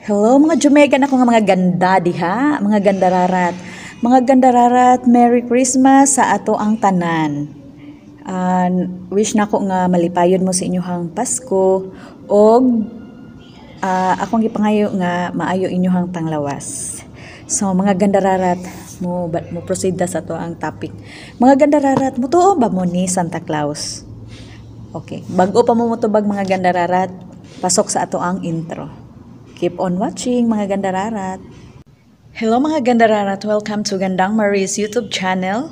Hello mga Jamaican ako nga mga ganda diha, mga gandararat. Mga gandararat, Merry Christmas sa ato ang tanan. Wish nako nga malipayon mo sa inyong Pasko og akong gipangayo nga maayo inyong panglawas. So mga gandararat, mo proceed sa ato ang topic. Mga gandararat, mutuo ba mo ni Santa Claus? Okay, bag-o pa mo motubag, mga gandararat, pasok sa ato ang intro. Keep on watching, mga gandararat. Hello mga gandararat, welcome to Gandang Maris YouTube channel.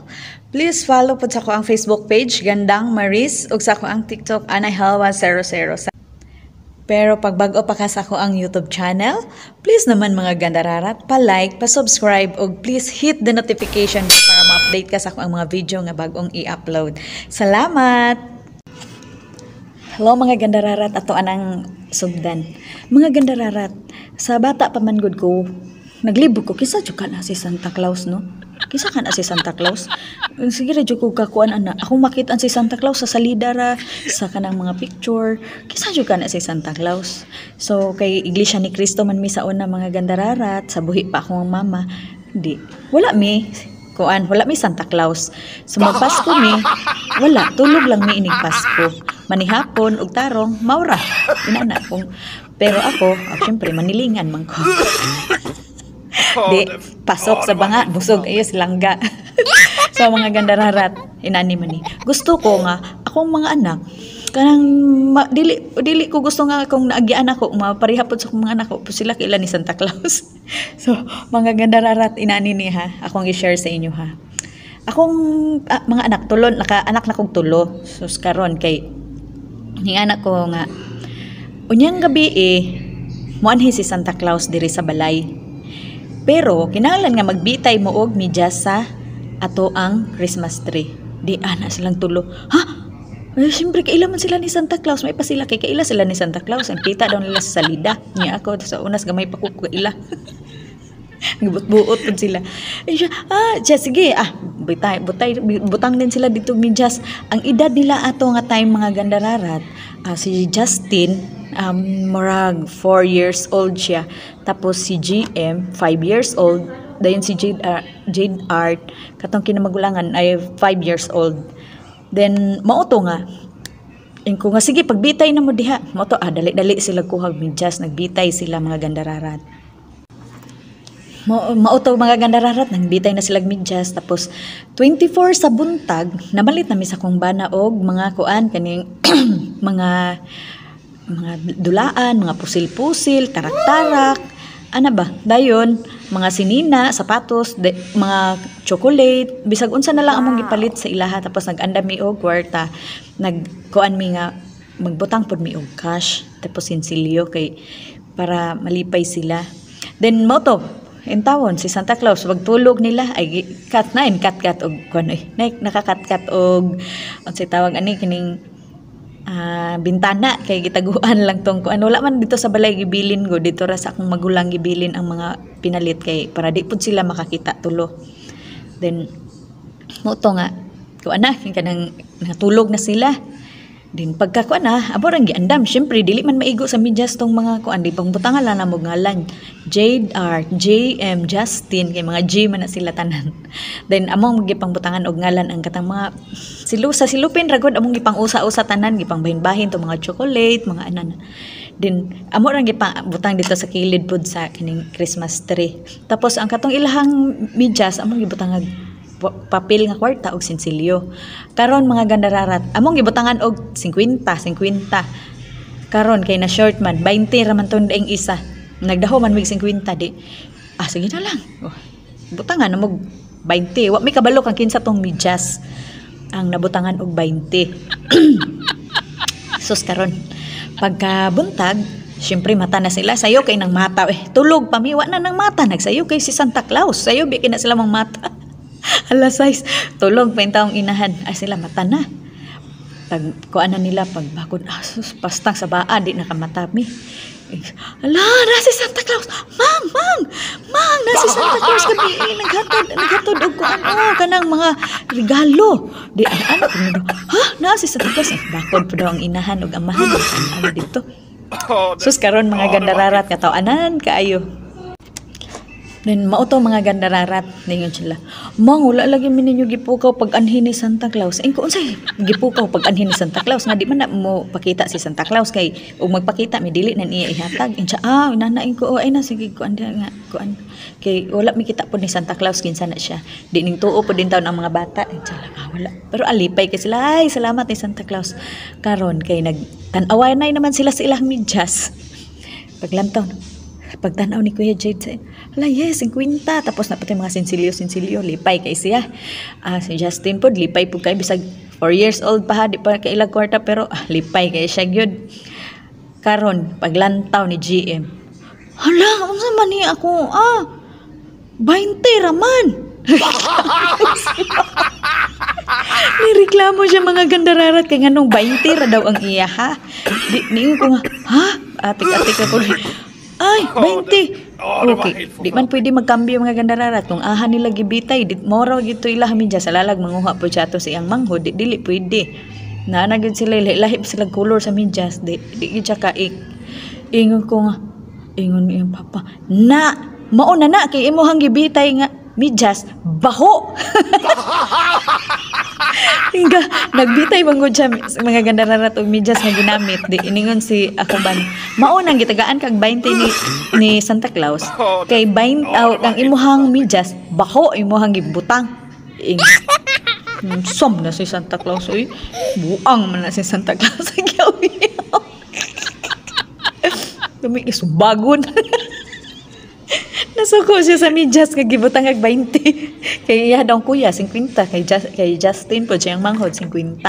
Please follow po sa ako ang Facebook page, Gandang Maris, ug sa ako ang TikTok, Anay Halwa 00. Pero pag bago pa ka sa ako ang YouTube channel, please naman mga gandararat, pa-like, pa-subscribe, ug please hit the notification bell para ma-update ka sa ako ang mga video nga bagong i-upload. Salamat! Hello mga gandararat, ato anang sugdan. Mga gandararat, sa bata pa man gud ko, naglibog ko, kinsa jud kana si Santa Claus, no? Kinsa kana si Santa Claus? Sige ra jud ko kakuan ana. Akong makita si Santa Claus sa salida ra, sa kanang mga picture. Kinsa jud kana si Santa Claus? So kay Iglesia ni Cristo man mi sa una, mga gandararat, sa buhi pa akong mama. Di, wala mi kuan, wala mi Santa Claus. So magpasko mi, wala, tulog lang mi inig Pasko. Manihapon og tarong, maura. Inana kung pero ako, oh, syempre manilingan man ko. Di, pasok sa banga, busog ayo langga. So mga gandararat, inani man ni. Gusto ko nga akong mga anak kanang ma, dili dili ko gusto nga kung naagian ako mapareha pod sa akong mga anak ko sila kaila ni Santa Claus. So mga gandararat, inani ni ha, akong i-share sa inyo ha. Akong mga anak tulo, naka anak na kog tulo. Sus, karon kay ni anak ko nga unyang gabi eh muanhi si Santa Claus diri sa balay. Pero kinahanglan nga magbitay mo og medyas sa ato ang Christmas tree. Di ana silang tulo. Ha? Eh, siyempre, kaila man sila ni Santa Claus. May pa sila kay kaila sila ni Santa Claus. Ang kita daw nila sa salida. Niya ako, sa unas gamay pa ko kaila. Gibot-buot pud sila. Eh, siya, siya, sige, butay, butay, butang din sila dito medyas. Ang edad nila ato nga time, mga gandararat, si Justin, murag 4 years old siya. Tapos si GM, 5 years old. Dayon si Jade, Jade Art, katong kinamagulangan ay 5 years old. Then mao to nga ko nga sige, pagbitay na mo diha. Mao to, dali-dali sila kuhag medyas, nagbitay sila, mga gandararat. Mao to mga gandararat, nagbitay na sila medyas, tapos 24 sa buntag namalit na mi sa akong bana og mga kuan kaning mga dulaan, mga pusil-pusil, tarak-tarak, ana ba? Dayon, mga sinina, sapatos, de, mga chocolate, bisag unsa na lang among gipalit sa ilaha. Tapos nag-andam mi og kwarta, nagkuan mi nga magbutang pod mi og cash, tapos sinsilyo kay para malipay sila. Then mo to, intawon si Santa Claus pagtulog nila ay cut na kat kat og kuan eh nakakat-kat og unsay tawag ani kining bintana kay gitaguan lang tong kuan. Wala man dito sa balay gibilin go, dito ra sa akong magulang gibilin ang mga pinalit kay para di pud sila makakita tulo. Then mo to nga kuan na kanang natulog na sila din, pagka kuan na abo rang giandam. Syempre dili man maigo sa medyas tong mga kuan, di pangbutangan lang namo ngalan, Jade Art, JM, Justin, kay mga G man na sila tanan. Then among gipangbutangan og ngalan ang katang mga silu sa silupin ra gud, among gipang-usa-usa tanan, gipangbahin-bahin to mga chocolate, mga anan. Din amo rang gipang butang dito sa kilid pud sa kining Christmas tree. Tapos ang katong ilahang medyas among gibutangan papel nga kwarta og sinsilyo. Karon mga gandararat, among gibutangan og 50, 50. Karon kay na short man, 20 ra man tong daing isa. Nagdaho man mig 50 di. Ah, sige na lang. Oh, butangan na mo 20. Wa mi kabalo kang kinsa tong medyas ang nabutangan og 20. Sus, karon pagka buntag, siyempre mata na sila, sayo kay nang mata eh. Tulog pa mi, wa na nang mata, nagsayo kay si Santa Claus. Sayo bi kay na sila mang mata. Alas 6, tulog pa yung taong inahan. Ay sila mata na. Pag kuan na nila pag bakod, sus, pastang sa baa di nakamata mi. Eh, ala, na si Santa Claus. Mang, mang, mang, na si Santa Claus gabi eh, naghatod og kuan oh, kanang mga regalo. Di ano, ano, ha, na si Santa Claus. Eh, bakod pa daw ang inahan og amahan. Ano dito? Sus, karon mga gandararat nga tawanan kaayo. Then mao to, mga gandararat, ningon sila. "Mang, wala lagi mi ninyo gipukaw pag anhi ni Santa Claus." Ingon ko, "Unsay gipukaw pag anhi ni Santa Claus? Nga di man na mo pakita si Santa Claus kay ug magpakita mi, dili na niya ihatag." Insa nanain ko, "Oh, ay na sige kuan nga kuan kay wala mi kita pod ni Santa Claus kinsa na siya." Di ning tuo pod din taon ang mga bata. Insa lang, ah, wala. Pero alipay kay sila, "Ay, salamat ni Santa Claus." Karon kay nag tan-away na naman sila sa ilang medyas. Paglantaw, pagtanaw ni Kuya Jade sa, "Hala, yes, 50." Tapos na pati mga sinsilyo, sinsilyo, lipay kay siya. Ah, si Justin pod, lipay pod kay bisag 4 years old pa ha, di pa kailag kwarta, pero ah, lipay kay siya gyud. Karon, paglantaw ni GM, "Hala, unsa man ni ako? Ah, 20 raman." Nireklamo siya, mga gandararat, kay nganong 20 ra daw ang iya ha. Di niingon ko nga, "Ha?" Atik-atik ako. "Ay, 20." Okay, di man pwede magkambyo, mga gandararat. Kung aha nila gibitay, di moro gito ila medyas sa lalag manguha po siya to sa iyang manghod, di dili pwede. Naa na gyud sila, lahi sila color sa medyas, di di gyud siya kaik. Ingon ko nga, ingon iyang papa, "Na, mao na na kay imuhang gibitay nga medyas, baho." Hingga, nagbitay man gud siya, mga gandararat, og medyas nga ginamit. Di iningon si ako ban, "Mao nang gitagaan kag 20 ni Santa Claus kay 20 aw, ang imuhang medyas baho imuhang gibutang." Ing som na si Santa Claus oy. Buang man na si Santa Claus sa giyaw. Dumi subagon. Nasuko siya sa medyas nga gibutang ag 20. Kay iya daw kuya 50, kay Justin po siyang manghod 50.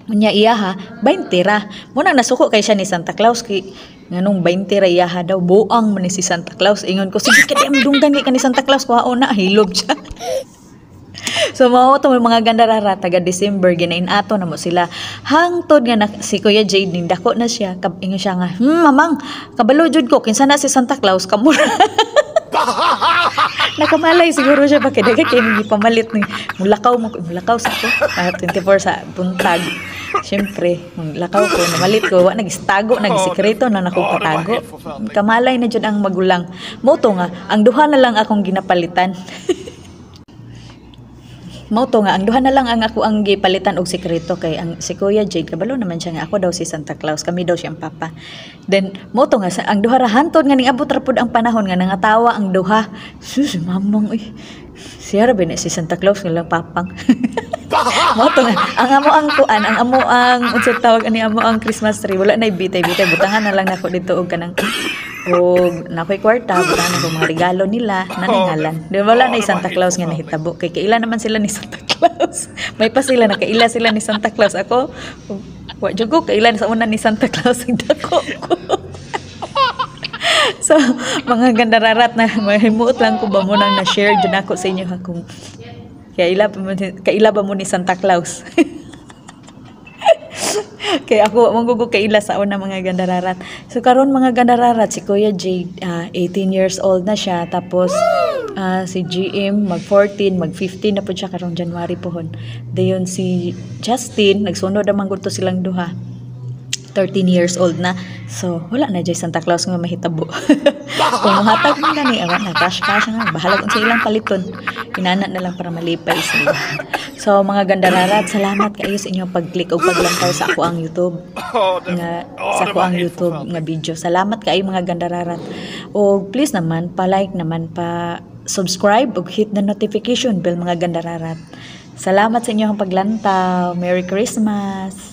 Unya iya ha 20 ra. Mo nang nasuko kay siya ni Santa Claus kay nganong 20 ra iya ha daw, buang man ni si Santa Claus. Ingon ko, "Sige kay dunggan kay ka ni Santa Claus, kuhaon na." Hilob siya. So mao to, mga gandarara, taga December ginain ato na mo sila. Hangtod nga na, si Kuya Jade ning dako na siya, ingon siya nga, "Mamang, kabalo jud ko kinsa na si Santa Claus, kamo ra." Nakamalay siguro siya ba kay daghan kay gipamalit ni mulakaw mo mulakaw sa ko 24 sa buntag. Syempre, lakaw ko, namalit ko, wa nagistago, nagisikreto na nako patago. Kamalay na jud ang magulang. Mo to nga, ang duha na lang akong ginapalitan. Mao to nga ang duha na lang ang ako ang gipalitan og sekreto kay ang si Kuya Jade kabalo naman siya nga ako daw si Santa Claus, kami daw siyang papa. Then mao to nga ang duha ra hantod nga ning abot ra pud ang panahon nga nangatawa ang duha. "Sus, mamang uy. Siya ra ba na si Santa Claus nga lang papang." Mao to nga ang amo ang kuan, ang amo ang unsa tawag ani, amo ang Christmas tree wala na bitay-bitay, butangan na lang nako dito og kanang og nakoy kwarta, butangan nako mga regalo nila nanangalan. Di wala na Santa Claus nga nahitabo kay kaila naman sila ni Santa Claus. May pa sila nakaila sila ni Santa Claus. Ako wa jud ko kaila sa una ni Santa Claus ang dako ko. So, mga gandararat na mahimuot lang ko ba mo nang na-share dyan ako sa inyo ha kung kaila ba mo ni Santa Claus. Kaya ako manggugo kaila sa una, mga gandararat. So karon, mga gandararat, si Kuya Jade 18 years old na siya, tapos si GM mag 14, mag 15 na po siya karong January pohon. Dayon si Justin nagsunod naman gud to silang duha. 13 years old na. So, wala na jay Santa Claus nga mahitabo. Kung muhatag man gani, awan na, cash cash nga, bahala kung sa ilang paliton. Inana na lang para malipay sila. So, mga gandararat, salamat kayo sa inyong pag-click o paglantaw sa ako ang YouTube nga sa ako ang YouTube nga video. Salamat kaayo, mga gandararat. O please naman pa-like naman, pa subscribe ug hit the notification bell, mga gandararat. Salamat sa inyong paglantaw. Merry Christmas.